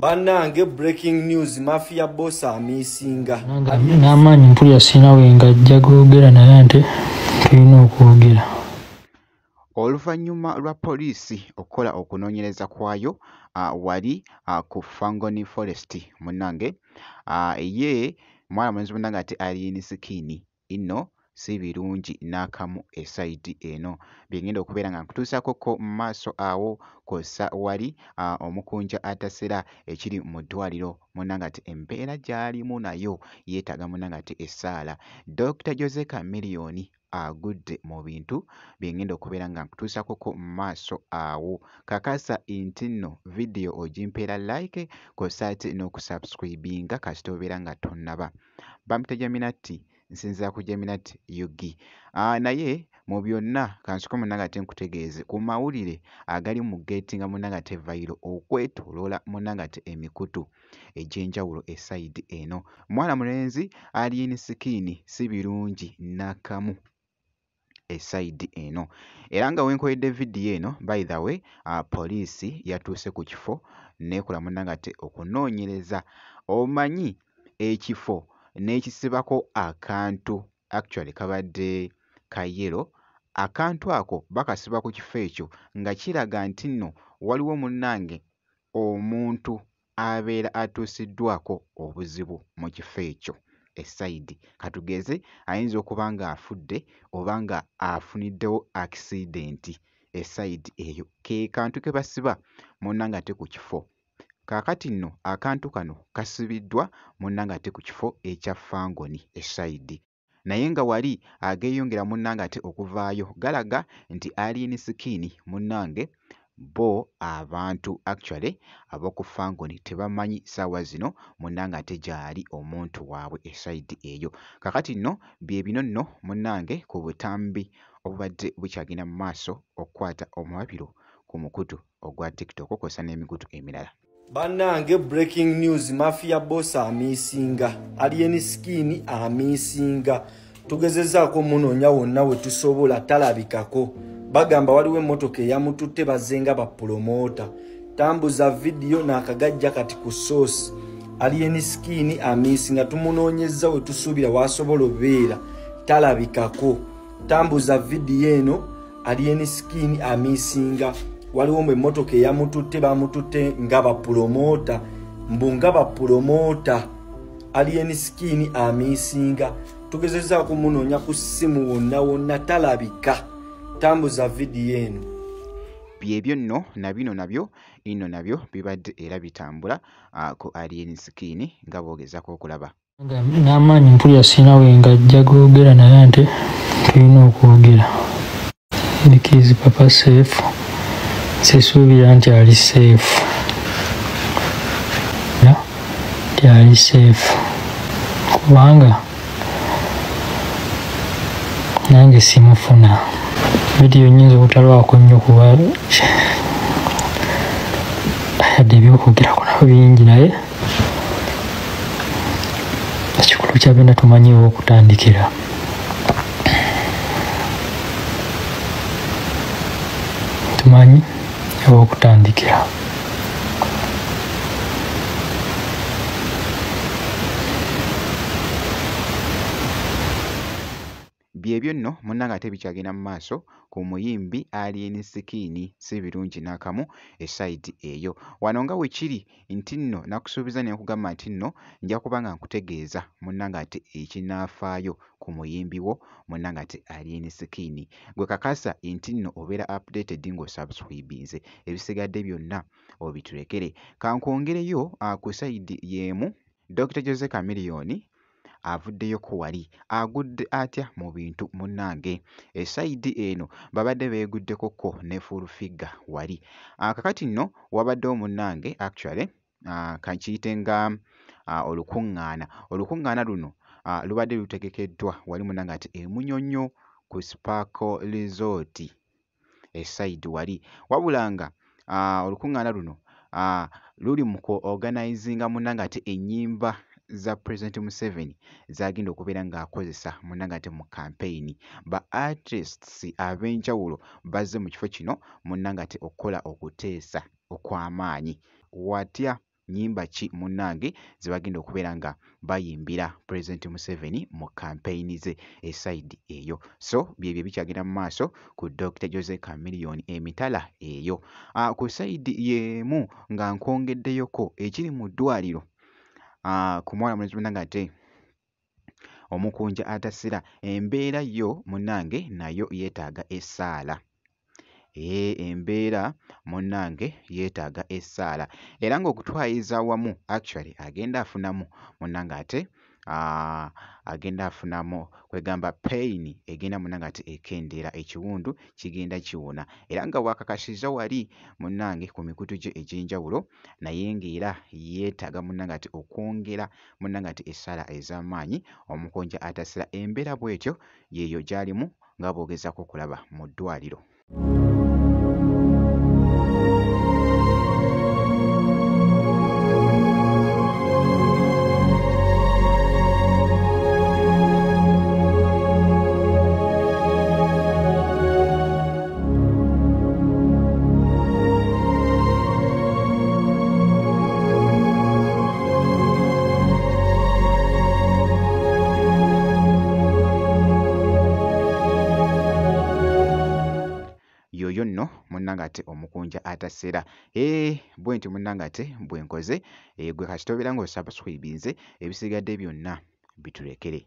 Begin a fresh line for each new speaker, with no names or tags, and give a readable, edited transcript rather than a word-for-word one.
Bannange, breaking news, Mafia Boss amisinga.
N'amaanyi mpulira sirina we ngajja googera, naye ate tulina okwogera.
Oluvannyuma lwa poliisi okukola okunoonyereza kwayo wali ku Fangone Forest, munnange, ye mwana mulenzi munnange ate Alien Skin nno si birungi n'akamu e side eno. Bye ngenda okubeera nga nkutuusaakokko mu maaso awo, kw'ossa wali omukunja atasera ekiri mu ddwaliro, munnange ate embeera gy'alimu nayo yeetaaga munnange ate essaala. Dr. Jose Chameleone agudde mu bintu bye ngenda okubeera nga nkutuusaakokko mu maaso awo. Kakasa nti nno vidiyo ogimpeera like, kw'ossa ate n'okusubscribinga kasita obeera nga tonnaba. Bampita Jaminati, nsinziira ku Jaminati UG. Naye mu byonna kansooke munnange ate nkutegeeze ku mawulire agali mu gettinga munnange ate viral okwetooloola munnange ate emikutu egy'enjawulo e side eno. Mwana mulenzi Alien Skin si birungi n'akamu e side eno. Era nga we nkoledde vidiyo eno, by the way, poliisi yatuuse ku kifo n'ekola munnange ate okunoonyereza. Omanyi ekifo n'ekisibako akantu, actually kabadde ka yellow, akantu ako bakasiba ku kifo ekyo nga kiraga nti nno waliwo munnange omuntu abeera atuusiddwako obuzibu mu kifo ekyo e side. Katugeze ayinza okuba ng'afudde oba nga afuniddewo accident e side eyo. Ke kantu ke basiba munnange ate ku kifo. Kaakati nno akantu kano kasibiddwa munnange ate ku kifo ekya Fangone e side. Naye nga wali ageeyongera munnange ate okuvaayo galaga nti Alien Skin munnange bo abantu actually ab'oku Fangone tebamanyi ssaawa zino munnange ate gy'ali omuntu waabwe e side eyo. Kaakati nno bye bino nno munnange ku butambi obubadde bukyagenda mu maaso okukwata omuwabiro ku mukutu ogwa TikTok kw'ossa n'emikutu emirala.
Bannange, breaking news, Mafia Boss amisinga. Alien Skin amisinga. Tugezezaako munoonya wonna we tusobola, talabikako. Bagamba waliwo emmotoka eyamututte, bazze ba promoter. Tambuza vidiyo n'akagajja kati ku source. Alien Skin amisinga, tumunoonyezza we tusuubira wasobola obeera, talabikako. Tambuza vidiyo eno, Alien Skin amisinga. Waliwo mbu emmotoka eyamututte, bamututte nga ba promoter, mbu nga ba promoter. Alien Skin amisinga, tugezezaako munoonya ku ssimu wonna wonna, talabika. Tambuza vidiyo eno.
Byebyo nno na bino nabyo nno nabyo bibadde era bitambula ku Alien Skin nga bw'ogezaako okulaba.
N'amaanyi mpulira sirina we ngajja googera, naye ate tulina okwogera. Is papa safe? Sisuubira nti ali safe. Nti ali safe. Kubanga nange simufuna. Vidiyo nnyinza obutalwako nnyo kuba yadde ebyokwogerako nabyo bingi, naye ekikulu kya byonna tumanyiiwo okutandikira. Tumanyi ew'okutandikira.
Byebyo nno munnange ate bikyagenda mu maaso ku muyimbi Alien Skin, si birungi n'akamu e side eyo. Wano nga we kiri nti nno nakusuubiza ne nkugamba nti nno nja kuba nga nkutegeeza munnange ate ekinaafaayo ku muyimbi wo munnange ate Alien Skin. Gwe kakasa nti nno obeera updated ng'osubscribinze, ebisigadde byonna obitulekere. Kankwongereyo ku side y'emu, Dr. Jose Chameleone avuddeyoko wali agudde atya mu bintu munnange. E side eno babadde beeguddekokko ne Full Figure wali. Kaakati nno wabaddewo munnange actually kankiyite nga olukuŋŋaana. Olukuŋŋaana luno lubadde lutegekeddwa wali munnange ate e Munyonyo ku Sparkle Resort e side wali. Wabula nga olukuŋŋaana luno luli mu ku organizinga munnange ate ennyimba za President Museveni z'agenda okubeera ng'akozesa munnange ate mu campaign. Ba artists ab'enjawulo bazze mu kifo kino munnange ate okukola okuteesa okw'amaanyi. Watya Nnyimba ki munnange ze bagenda okubeera nga bayimbira Pulezidenti Museveni mu kampeyini ze esayidi eyo. So byebyo ebikyagenda mu maaso ku Dr. Jose Chameleone emitala eyo. Ku sayidi y'emu nga nkwongeddeyoko ekiri mu ddwaliro ku mwana mulenzi munnange ate omukunja atasira, embeera yo munnange nayo yeetaaga essaala. Embeera munnange yeetaaga essaala era ng'okutwaliza awamu actually agenda afunamu munnange ate agenda afunamu kwegamba pain egenda munnange ate ekendeera, ekiwundu kigenda kiwona era nga bw'akakasizza wali munnange ku mikutu gye egy'enjawulo, naye ng'era yeetaaga munnange ate okwongera munnange ate essaala ez'amaanyi omukunja atasira. Embeera bw'etyo y'eyo gy'alimu nga bw'ogezaako okulaba mu ddwaliro. Yoyo nno munnange ate omukunja atasera. Bwe ntyo munnange ate bwe nkoze, gwe kasita obeera ng'osubscribinze, ebisigadde byonna bitulekere.